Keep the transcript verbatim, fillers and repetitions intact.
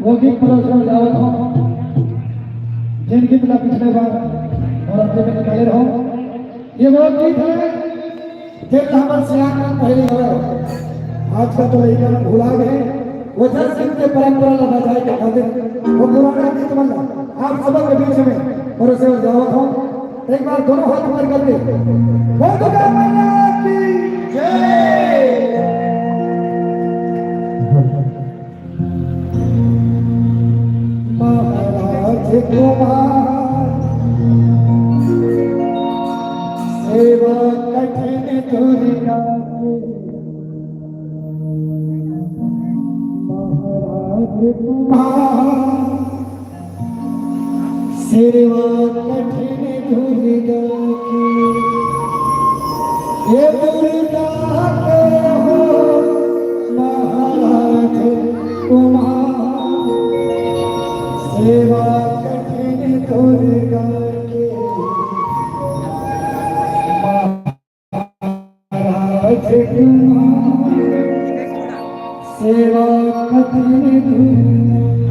वो गीत परोस बर जावत हंव, जेन गीत ला पिछले बार नवरात्रि में निकाले रहेंव। ये वो गीत हे, जेन ला हमर सियान मन पहले गाए। आजकल तो लइका मन भुला गे हे। ओझा सिंह के परंपरा ला बचाए के खातिर वो पुराना गीत मन ला आप सबके बीच में परोसे बर जावत हंव। एक बार दोनों हाथ ऊपर करके बोल दुर्गा मैया की जय। महाराज कुमार, सेवा कठिन दुर्गा की। महाराज कुमार, सेवा कठिन दुर्गा की। हे दुर्गा के हो महाराज कुमार, सेवा कठिन दुर्गा के। महाराज कुमार, सेवा कठिन दुर्गा।